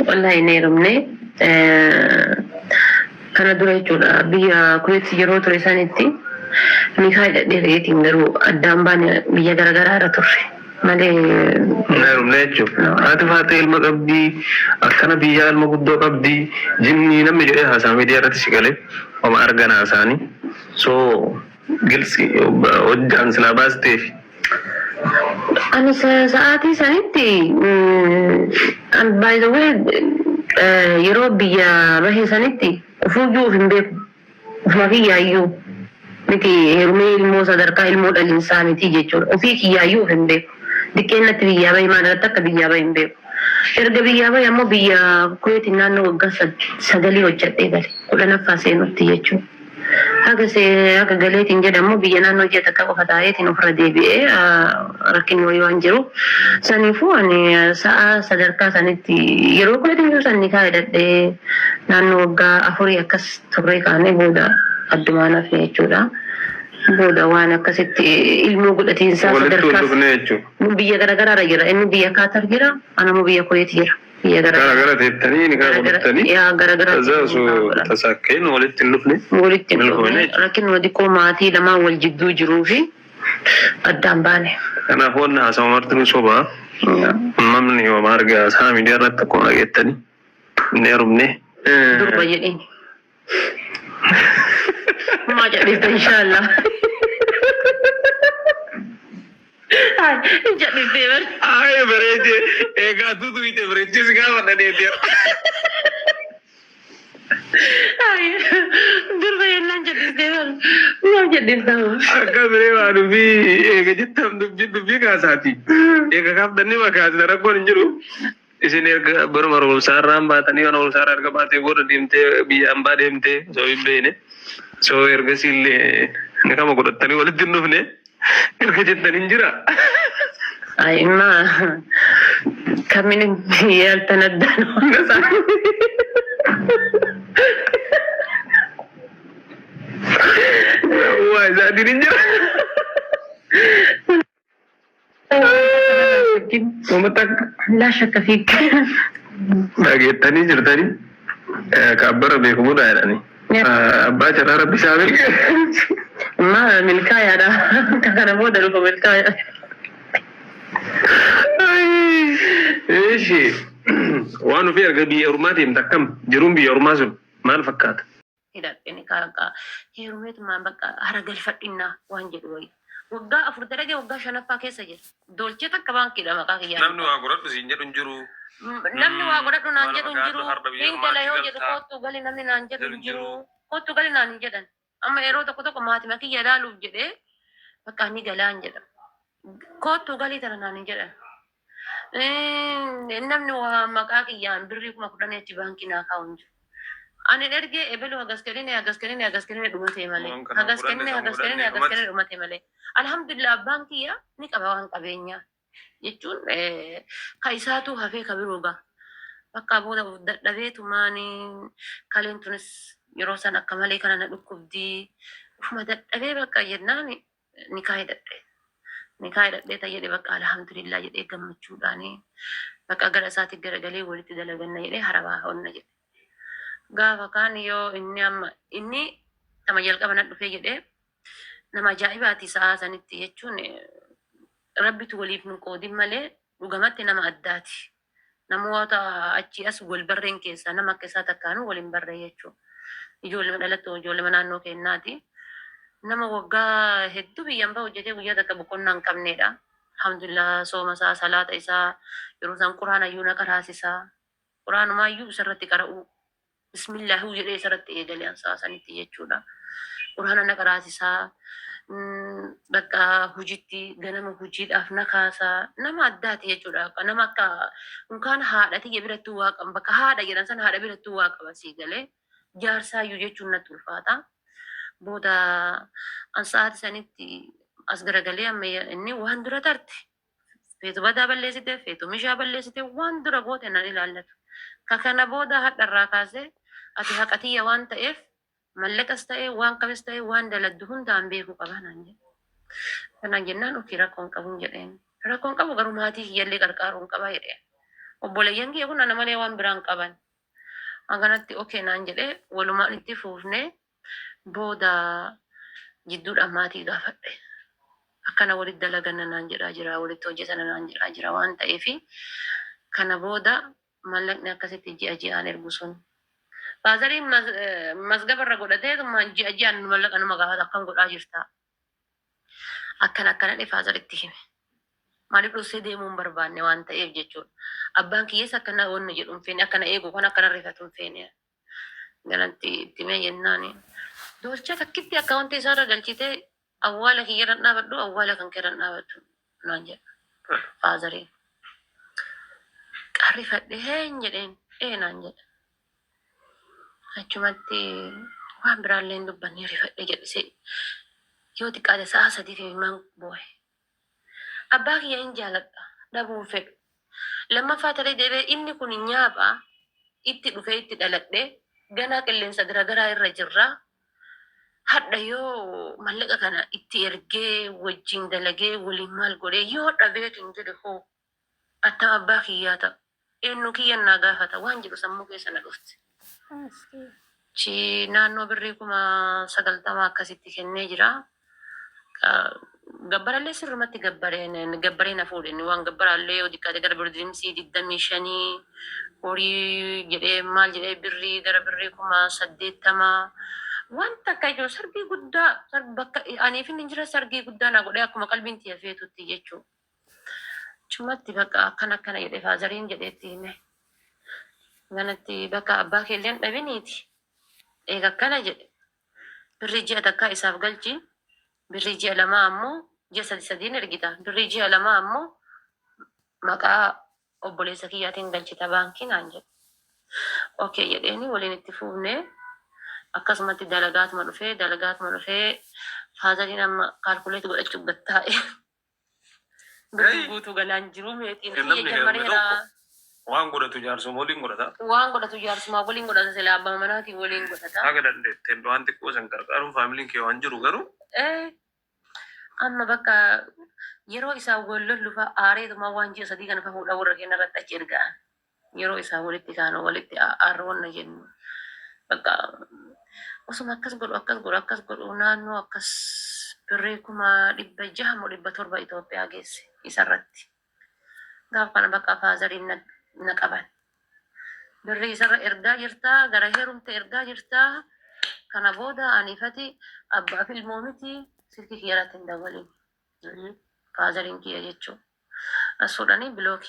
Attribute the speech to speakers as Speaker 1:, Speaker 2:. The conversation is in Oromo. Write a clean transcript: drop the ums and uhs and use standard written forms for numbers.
Speaker 1: Wallahi hin heerumne. Kana dura jechuudha biyya Kuweet yeroo ture sanitti nikaa hidhadhee re'eetiin garuu addaan baane biyya garaagaraa irra turre malee.
Speaker 2: Hin heerumne jechuudha. Haati faatee ilma qabdi, akkana biyyaa ilma guddoo qabdi, jinnii namni jedhee haasaa miidiyaa irratti si galee homa argan haasaanii. So giltsi hojjaan silaa baasteefi.
Speaker 1: Ani sa'aatii sanitti by the way yeroo biyya bahe sanitti ofuuyyuu of hin beeku. Ofuma kiyyaayyuu miti heerumee ilmoo sadarkaa ilmoo dhalinsaa miti jechuudha. Ofii kiyyaayyuu of hin beeku. Diqqeennatti biyyaa bahe maal irratti akka biyyaa bahe hin beeku. Erga biyyaa bahe ammoo biyya Kuweetiin naannoo waggaa sagalii hojjedhee gale. 10ffaa seenutti jechuudha. Haga haga galeetiin jedhamu biyya naannoo ji'a takka qofa taa'eetiin ofirra deebi'ee rakkinni wayii waan jiru. Saniifuu ani sa'a sadarkaa sanitti yeroo Kuweetiin jiru san nikaa hidhadhee naannoo waggaa afurii akkas turree kaanee booda addumaan hafe jechuudha. Booda waan akkasitti ilmoo godhatiinsaa
Speaker 2: Walitti hin
Speaker 1: sadarkaa
Speaker 2: dhufne jechuudha.
Speaker 1: biyya garaagaraarra jira. Inni biyya Kaatar jira, anammoo biyya Kuweet jira. Biyya
Speaker 2: Gara
Speaker 1: garaagaraa.
Speaker 2: gara teettanii nikaa
Speaker 1: Gara gara
Speaker 2: godhattanii
Speaker 1: yaa gara
Speaker 2: kaza
Speaker 1: garaatti nikaa
Speaker 2: osoo
Speaker 1: godhan.
Speaker 2: tasaakkeen walitti hin dhufne
Speaker 1: Walitti hin
Speaker 2: milkoofne
Speaker 1: dhufne
Speaker 2: jechuudha.
Speaker 1: rakkinuma xiqqoo maatii lamaan wal jidduu jiruu fi addaan baane.
Speaker 2: Kanaaf wanni haasawa martinuu sobaa. Namni homa arga haasaa miidiyaa irratti akkuma dhageettanii hin heerumne.
Speaker 1: Durba jedheen. Maa jedhiste inshaallah. Ay, hin jedhistee bar.
Speaker 2: Ay bareechee eegaa tutu ite bareechee si gaafa dhadheete.
Speaker 1: Ay, durba yennaan jedhistee bar. Maa jedhista moo?
Speaker 2: Akka biree waa dubbii eega jettam dubbii dubbii kaasaati. Eega kaaftanni makaasina rakkoon hin jiru. Isin erga baruma barumsaa irraan baatanii mana barumsaa irraa erga baatee booda deemtee biyya ambaa deemtee osoo hin beekne. So ergasii illee ni kama godhattanii walitti hin dhufne erga jettan hin jira.
Speaker 1: Ay, ma kamin ያልተነዳ ነው።
Speaker 2: Waa isaatiin hin jira. Uummata akka
Speaker 1: Laa shakka fiik.
Speaker 2: Dhageettanii jirtanii kaabbara beekumudha jedhanii. Abbaa carraa rabbi isaa milkeessu.
Speaker 1: Ma milkaayaadha. Kana booda dhufa milkaaya.
Speaker 2: Eeshi waan ofii erga biyya ormaa deemte akkam jiruun biyya ormaa sun maal fakkaata?
Speaker 1: Hidhadhe ni kaaqaa heerumeetumaan bakka hara galfadhinnaa waan jedhu wayii. Waggaa afur dalagee waggaa shanaffaa keessa jira. Dolchee takka baankiidha maqaa kiyyaan.
Speaker 2: Namni waa godhadhu siin jedhu hin jiru.
Speaker 1: Namni waa godhadhu naan
Speaker 2: Waa
Speaker 1: jedhu
Speaker 2: lafa
Speaker 1: hin jiru.
Speaker 2: kaa'adhu har'a biyya
Speaker 1: Hin gala
Speaker 2: ormaatii
Speaker 1: yoo jedhu
Speaker 2: galtaa
Speaker 1: koottuu gali namni naan jedhu
Speaker 2: jedhu
Speaker 1: hin
Speaker 2: hin
Speaker 1: jiru.
Speaker 2: jiru.
Speaker 1: Koottuu gali naan hin jedhan. Amma yeroo tokko tokko maatima kiyya ilaaluuf jedhee bakka ni galaan jedha. Koottuu galii tana naan hin jedhan. Namni waa maqaa kiyyaan birrii 10,000 achi baankii naa kaa'u hin jiru. Ani ergee ebelu hagas kennine hagas kennine hagas kennine dhumatee malee.
Speaker 2: Waan kana
Speaker 1: Hagas
Speaker 2: godhanne
Speaker 1: kennine
Speaker 2: san
Speaker 1: hagas
Speaker 2: godhanne
Speaker 1: kennine hagas
Speaker 2: dhumate.
Speaker 1: kennine dhumatee malee. Alhamdulillah abbaan kiyya ni qaba waan qabeenyaa. Jechuun ka isaatu hafee ka biroo ga'a. Bakka booda of dadhabeetumaan kaleen tunis yeroo san akka malee kana na dhukkubdi. Ufuma dadhabee bakka jennaan nikaa hidhadhe. Nikaa hidhadhee ta jedhe bakka alhamdulillah jedhee gammachuudhaani bakka gara isaatti garagalee walitti dalaganna jedhee harabaa honna jedhe. Gaafa kaan yoo inni amma inni tama jalqaba na dhufee jedhee nama ajaa'ibaati sa'aa sanitti jechuun rabbitu waliif nu qoodin malee dhugamatti nama addaati. Namoota achii as wal barreen keessaa nama akka isaa takkaanuu wal hin barree jechuudha. Ijoollema dhalattu ijoollema naannoo keenyaati. Nama waggaa hedduu biyyaan bahu hojjetee guyyaa takka boqonnaa hin qabnedha. Alhamdulillah sooma isaa salaata isaa yeroo isaan quraana iyyuu na qaraasisaa. Quraanumaa iyyuu isarratti qara'uu. Bismillaahi jedhee isarratti eegale an sa'a sanitti jechuudha. Quraana na qaraasisaa. Bakka hojiitti ganama hojiidhaaf na kaasaa. Nama addaati jechuudha. Nama akka unkaan haadha tiyya birattuu waa qaba. Bakka haadha jedhan sana haadha birattuu waa qaba sii galee. Jaarsaayyuu jechuun natti ulfaata. Booda an sa'aati sanitti as garagalee amma inni waan dura tarte. Feetu badaa balleessite, feetu mishaa balleessite, waan dura goote nan ilaallatu. Ka kana booda hadharraa kaasee ati haqa tiyya waan ta'eef mallaqas ta'ee waan kamis ta'ee waan daladdu hundaan beekuu qaba naan jedhe. Kanaan jennaan okay rakkoon qabuun jedheen. Rakkoon qabu garuu maatii kiyyallee qarqaaruun qaba jedheen. Obboleeyyan kiyya kun ana malee waan biraan qaban. Akkanatti okay naan jedhee walumaan itti fuufne. Booda jidduudhaan maatii gaafadhe. Akkana walitti dalaganna naan jedhaa jira, walitti hojjetana naan jedhaa jira waan ta'eef, kana booda mallaqni akkasitti ji'a ji'aan ergu sun. Faazariin masgabarra godhatee ji'a ji'aan mallaqa nama gaafata, akkam godhaa jirta. Akkana akkana dhee faazaritti hime. Maaliif dhoksee deemuu hin barbaanne waan ta'eef jechuudha. Abbaan kiyyees akkana wanni jedhu hin feene, akkana eegu kan akkana rifatu hin feene. Ganatti itti himee jennaani. Dolcha takkitti akka wanti isaarra galchitee awwaala kiyyarra hin dhaabadhu, awwaala kan keerra hin dhaabadhu naan jedha. Faazariin. Qarrifadhe heen jedheen, ee naan jedha. Achumatti waan biraallee hin dubbanne, rifadhe jedhisee yoo xiqqaate sa'a 3f imimmaan boohe. Abbaa kiyya hin jaaladha, dhabuun fedhu. Lammaffaa taree deebi'ee inni kun nyaapha, itti dhufee itti dhaladhe, ganaa qilleensa garagaraa irra jirra. Hadha yoo mallaqa kana itti ergee wajjin dalagee waliin maal godhee yoo dhabeetu hin jedhe hoo, attam abbaa kiyyaa ta'a? Eenyu kiyyan naa gaafata waan jedhu sammuu keessa na dhufte. Chi naannoo birrii 90,000 akkasitti kennee jira. Gabbarallee sirrumatti gabbareen gabbaree na fuudhe. Inni waan gabbaraallee yoo xiqqaate gara birdirimsii 25 horii jedhee maal jedhee birrii gara birrii 80,000 wanta akka jechuun sargii guddaa bakka aniif inni jira sargii guddaa na godhee akkuma qalbiin tiyya feetutti jechuudha. Achumatti bakka akkana akkana jedhee faazariin jedheetti hime. Ganatti bakka abbaa keelleen dhabiniiti. Eega akkana jedhe. Birrii ji'a takkaa isaaf galchi. Birrii ji'a lamaa ammoo ji'a sadi sadiin ergita. Birrii ji'a lamaa ammoo maqaa obboleessa kiyyaatiin galchita baankii naan jedhe. Okay jedheeni waliin itti fuufne. Akkasumatti dalagaatuma dhufee dalagaatuma dhufee faazariin amma calculate godhachuuf gad taa'e. Birrii guutuu galaan jiru meetiin
Speaker 2: Namni
Speaker 1: kiyya
Speaker 2: heerume
Speaker 1: jammareera.
Speaker 2: Tokko waan godhatu jaarsuma waliin godhata.
Speaker 1: Waan godhatu jaarsumaa waliin godhata, silaa abbaa manaatiin waliin godhata.
Speaker 2: Haga dandeetteen waan xiqqoo san gargaaruun faamiliin kee waan jiru garuu
Speaker 1: Amma bakka yeroo isaan wal lollu fa'a aareetuma waan ji'a 3 kana fa fuudha warra keenya irratti achi erga'an. Yeroo isaan walitti kaanu walitti aarroonna jennu. Bakka osuma akkas godhu akkas godhu akkas godhu naannoo akkas birrii 600,000 moo 700 Itoophiyaa geesse isarratti. Gaaf kana bakka faazariin na qaban. Birrii isarra ergaa jirtaa, gara heerumte ergaa jirtaa. Kana booda anifati abbaa fi ilmoo miti, silkii kiyya irratti hin dawwalin. Faazariin kiyya jechuun. As fuudhanii block.